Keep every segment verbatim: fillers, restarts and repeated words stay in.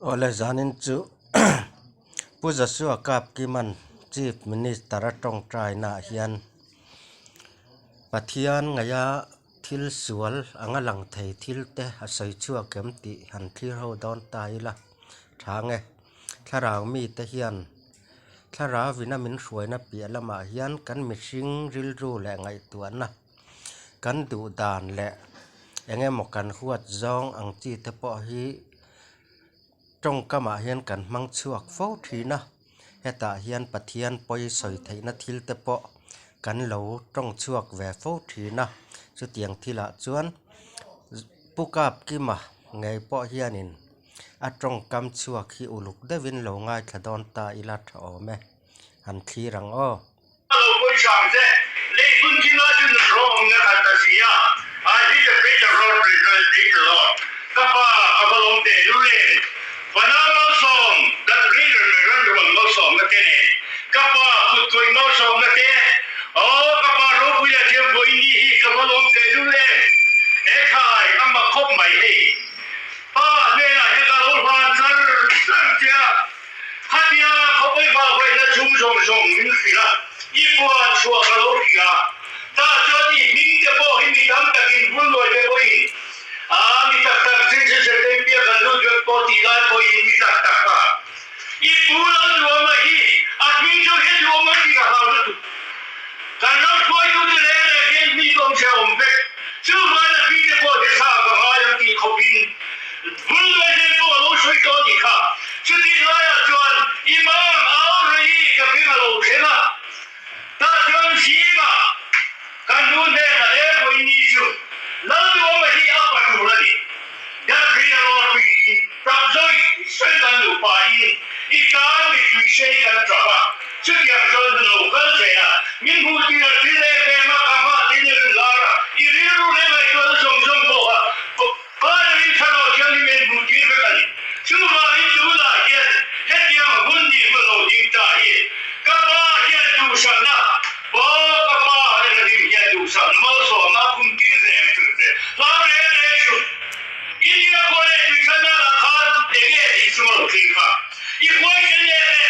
Awle, zanin chu Pu Joshua Kapkiman Chief Minister a ṭawngṭaina hian Pathian ngaia thil sual anga lang thei thil te a sawi chhuak em tih han thlir ho dawn ta ila ṭha nge. Thlarau mi te hian thlarau vina min hruaina piah lamah hian kan mihring rilru leh ngaihtuahna, kan duh dan leh eng emaw kan huat zawng ang chi te pawh hi ṭawngkamah hian kan hmang chhuak fo ṭhin a, hetah hian Pathian pawi sawi theihna thil te pawh kan lo ṭawng chhuak ve fo ṭhin a, chutiang thilah chuan Pu Kapkima ngei pawh hianin a ṭawngkam chhuak hi uluk deuhin lo ngaithla dawn ta ila ṭha awm e, han thlir ang aw. Lo pawi sang che, leitun thina chun rawng nge khat a si a. I hit the praise the Lord, praise the Lord, praise the Lord. Ka pa, ka va lawm te lu le. Fana malsawm, that prayer may run run malsawmna te nen. Ka pa, kut koi malsawmna te. Aw, ka pa, ropui la che voi ni hi ka va lawm te lu le. E khai, ama khop mai hei. Pa hnena he ka lo hlan char char che a. Khatia khawpui va vaina chhung zawng zawng min hril a, i puan chhuak a lo hria. Ta chuan i hming te pawh hi mi tam takin hmun luai te pawhin, a, mi tak tak chin chin se te pia kan lut vek pawh tih lai pawhin mi tak tak a. I pu Lalduhoma hi a hming chu he duhoma tih ka hlau lutuk. Kan ram hruaitute leh leh hian mi dawm che awm vek. Chu hmana hmingte pawh he thla ka ngai ang tih khawpin, bul lai hian pawh a lo sawi tawh a ni kha. Chuti laiah chuan i mang au rei ka keng a lo thleng a. Ta chuan zingah kan nu hnena e vawi ni chu Lalduhoma hi a pa tur a ni. That prayer Lord, we in, tak zoi, zoi kan nupa in, i tang mi tui sei kan ṭap a. Chutiang chuan lo kal che a. Min hmuh tir a thil lem lem a, ka hma te ni rin lar a. I rilru le ngaihtuah zawng zawng pawh a. Pa, pa rin thla lo thiang ni men hmuh tir vek a ni. Chuvangin tunah hian hetiang hun ni hmu lo ding ta hi. Ka pa hian duhsakna, pa, ka pa hian a dim hian duhsakna malsawmna a khum tir reng tut te. Hlau reng reng chu. India khua le tui thlan dangah khan eng nge ni chu lo tling kha. I huaisen le le.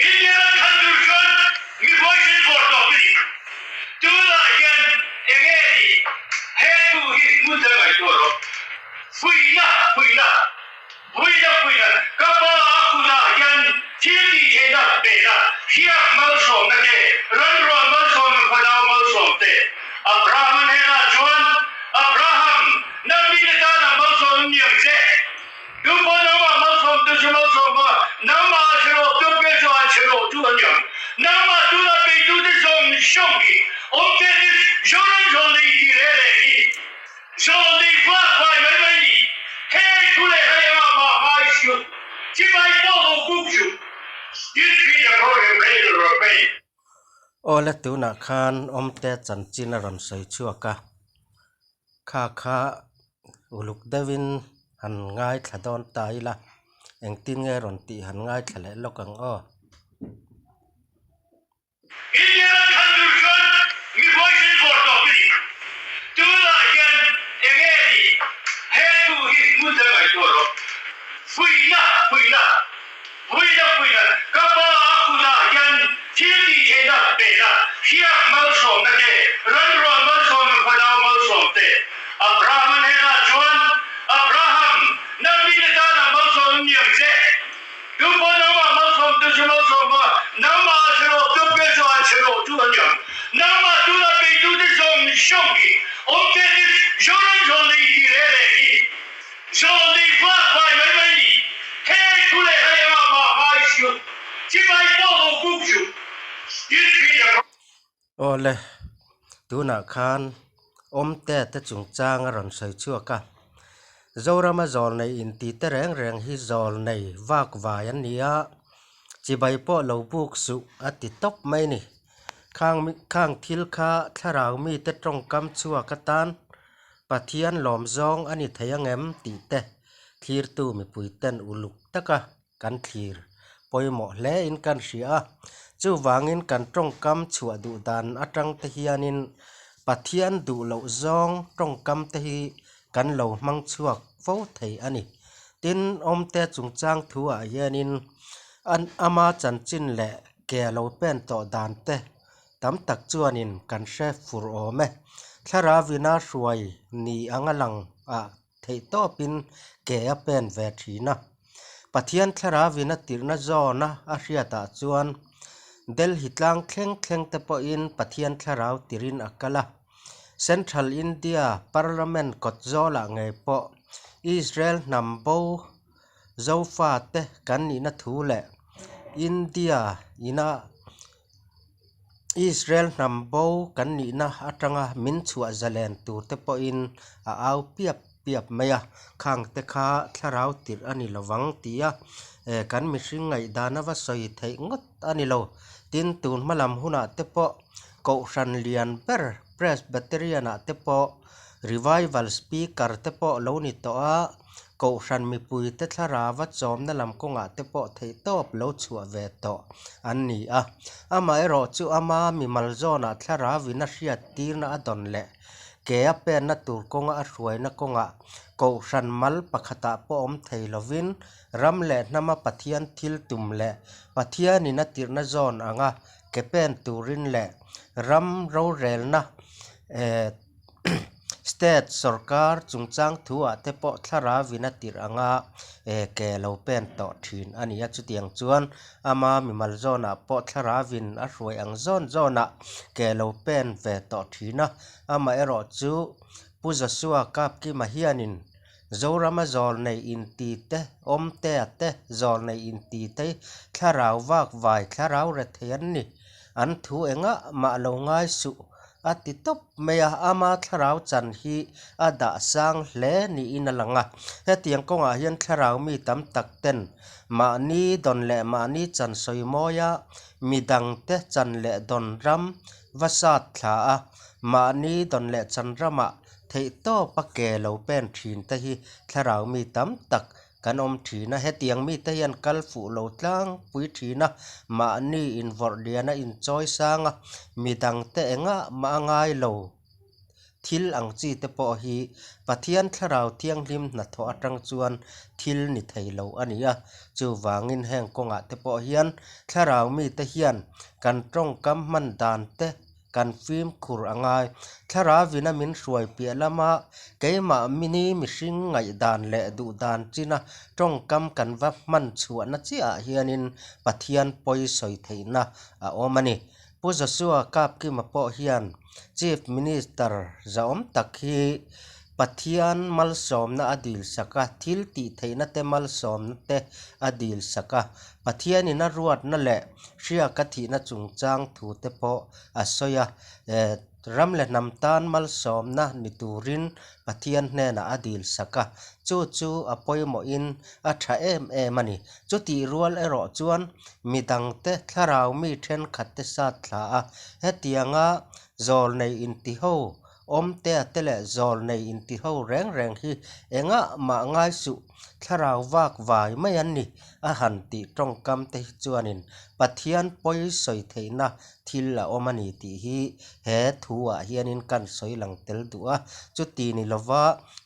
India lam thlan tur chuan mi huaisen vawr tawp a ni. Tunah hian eng nge ni? He thu hi hmun te ngaihtuah rawh. Fuihna, fuihna. Fuihna, fuihna. Ka pa a kutah hian thil tih theihna pena, hriak malsawmna te, ran rual malsawm, fadau malsawm te. Abraham hnenah chuan, Abraham, nang mite tana malsawm ni ang che. Tu pawh nangmah malsawmtu chu malsawm a, nangmah a chhe rawh tu pawh chu a chhe rawh tu a ni ang. Nangmah tuna peitute zawng zawng hi awm te te, Jordan zawl nei ti reng reng hi. Zawl nei fak fai mai mai ni. Hei thu leh hei anga hma hai chu. Chibai pawh lo buk chu. This is the program ready to obey. Awle, tunah khan Awmte chanchin a rawn sawi chhuak a. Kha kha uluk deuhin han ngaithla dawn ta ila. Engtin nge rawn tih han ngaithla leh lawk ang aw. India lam thlan tur chuan mi huaisen vawr tawp a ni. Tunah hian eng nge ni? He thu hi hmun te ngaihtuah rawh. Fuihna, fuihna. Fuihna, fuihna. Ka pa a kutah hian thil tih theihna pena, hriak malsawmna te, ran rual malsawm, fadau malsawm te. Abraham hnenah chuan, Abraham, nang mite tana malsawm ni ang che. Tu pawh nangmah malsawmtu chu malsawm a, nangmah a chhe rawh tu pawh chu a chhe rawh tu a ni ang. Nangmah tuna peitute zawng zawng hi awm te te, Jordan zawl nei ti reng reng hi. Zawl nei fak fai mai mai ni. Hei thu leh hei anga hma hai chu. Chibai pawh lo buk chu. This is the Awle, tunah khan Awmte te chungchang a rawn sawi chhuak a. Zorama zawl nei inti te reng reng hi zawl nei vak vai an ni a, chibai pawh lo buk suh a ti tawp mai ni. Khang mi, khang thil kha thlarau mite ṭawngkam chhuak atan Pathian lawm zawng a ni thei ang em tih te thlirtu mipuiten uluk taka kan thlir pawimawh hle in kan hria a. Chuvangin kan ṭawngkam chhuah duh dan aṭang te hianin Pathian duh loh zawng ṭawngkam te hi kan lo hmang chhuak fo thei a ni. Tin, Omte chungchang thu ah hianin an ama chanchin leh ke lo pen tawh dan te tam tak chuanin kan hre fur awm e. Thlarau ina hruai ni anga lang ah theih tawpin ke a pen ve ṭhin a. Pathian Thlarau ina tirhna zawna a hriatah chuan Delhi tlang thleng thleng te pawhin Pathian Thlarau tirin a kal a. Central India Parliament kawt zawlah ngei pawh Israel hnam bo Zofa te kan nihna thu leh India ina Israel hnam bo kan nihna aṭanga min chhuah zalen tur te pawhin a au piap piap mai a, khang te kha thlarau tirh a ni lovang tia, eh, kan mihring ngaihdan a va sawi theih ngawt a ni lo. Tin, tun hma lam hunah te pawh, Kohhran lian ber Presbyterian-ah te pawh, Revival Speaker te pawh lo ni tawh a, Kohhran mipui te thlarau va chawmna lam kawngah te pawh theih tawp lo chhuah ve tawh an ni a. Amaherawhchu ama mimal zawnah thlarau ina hriat tirna a dawn leh ke a penna tur kawnga a hruaina kawngah Kohhran mal pakhatah pawh awm thei lovin, ram leh hnama Pathian thil tum leh Pathian ina tirhna zawn anga ke pen turin leh ram rorelna, eh, state sawrkar chungchang thu ah te pawh thlarau ina tirh anga, eh, ke lo pen tawh ṭhin a ni a. Chutiang chuan ama mimal zawnah pawh thlarau in a hruai ang zawn zawnah ke lo pen ve tawh ṭhin a. Amaherawhchu Pu Joshua Kapkima hianin Zorama zawlnei inti te, Omtea te zawlnei inti te, thlarau vak vai, thlarau rethei an ni, an thu engah mah lo ngai suh a ti tawp mai a, ama thlarau chan hi a dah sang hle niin a lang a. Hetiang kawngah hian thlarau mi tam tak ten mahni dawn leh mahni chan sawi mawi a, midang te chan leh dawn ram va sat thla a, mahni dawn leh chan ramah theih tawpa ke lo pen ṭhin te hi thlarau mi tam tak kan awm ṭhin a. Hetiang mite hian kal fuh lo tlangpui ṭhin a, mahni invawrh liana inchawi sang a, midang te engah mah a ngai lo thil ang chi te pawh hi Pathian Thlarau Thianghlim hnathawh aṭang chuan thil ni thei lo a ni a. Chuvangin heng kawngah te pawh hian thlarau mite hian kan ṭawngkam hman dan te kan fimkhur a ngai. Thlarau ina min hruai piah lama keimahni mihring ngaihdan leh duhdan china ṭawngkam kan va hman chhuahna chiah hianin Pathian pawi sawi theihna a awm a ni. Pu Joshua Kapkima pawh hian Chief Minister zahawm tak hi Pathian malsawmna a dil sak a, thil tih theihna te malsawmna te a dil sak a, Pathian ina ruatna leh hriak a thihna chungchang thu te pawh a sawi a, eh, ram leh hnam tan malsawmna ni turin Pathian hnena a dil sak a, chu chu a pawimawhin a ṭha em em a ni. Chutih rual erawh chuan midang te thlarau mi ṭhenkhat te sat thla a, hetianga zawlnei inti ho, Omtea te leh zawlnei inti ho reng reng hi engah mah ngai suh, thlarau vak vai mai an ni a han tih ṭawngkam te hi chuanin Pathian pawi sawi theihna thil a awm a ni tih hi he thu ah hianin kan sawi lang tel duh a. Chuti ni lova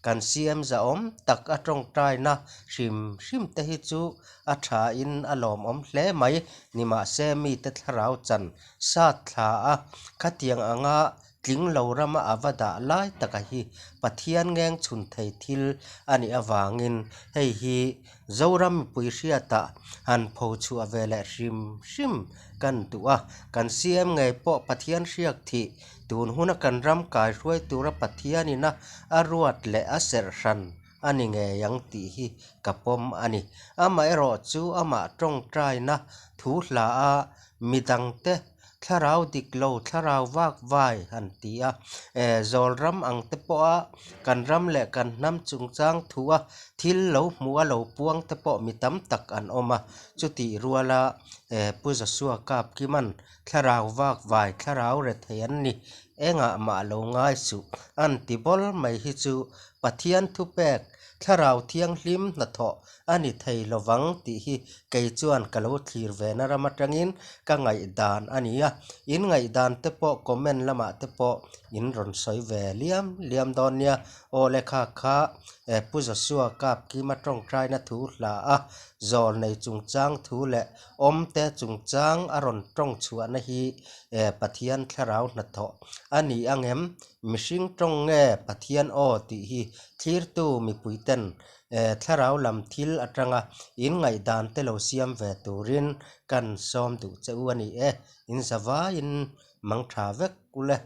kan C M zahawm tak a ṭawngṭaina hrim hrim te hi chu a ṭha in a lawmawm hle mai. Nimahse mite thlarau chan sat thla a, khatiang anga tling lo rama a va dah lai taka hi Pathian ngeng chhun thei thil a nih avangin hei hi Zoram mipui hriatah han pho chhuah ve leh hrim hrim kan duh a. Kan C M ngei pawh Pathian hriak thih tun huna kan ram kai hruai tura Pathian ina a ruat leh a serh hran a ni ngei ang tih hi ka pawm a ni. Amaherawhchu amah ṭawngṭaina thu hla a midang te thlarau dik lo, thlarau vak vai han ti a, eh, zawlram ang te pawha kan ram leh kan hnam chungchang thu a thil lo hmu a lo puang te pawh mi tam tak an awm a, chutih ruala, eh, Pu Joshua Kapkiman thlarau vak vai, thlarau rethei an ni, engah mah lo ngai suh, an ti bawl mai hi chu Pathian thupek, thlarau thianghlim hnathawh a ni thei lovang tih hi kei chuan ka lo thlir ve na ram aṭangin ka ngaihdan a ni a. In ngaihdan te pawh comment lamah te pawh in rawn sawi ve liam liam dawn nia. Aw le kha kha, eh, Pu Joshua Kapkima ṭawngṭaina thu hla a, zawlnei chungchang thu le awmte chungchang a rawn ṭawng chhuahna hi, eh, Pathian thlarau hnathawh a ni ang em? Mihring ṭawng nge Pathian aw tih hi thlirtu mipuiten, eh, thlarau lam thil aṭanga in ngaihdan te lo siam ve turin kan sawm duh che u a ni e. In zavaiin mang ṭha vek u le.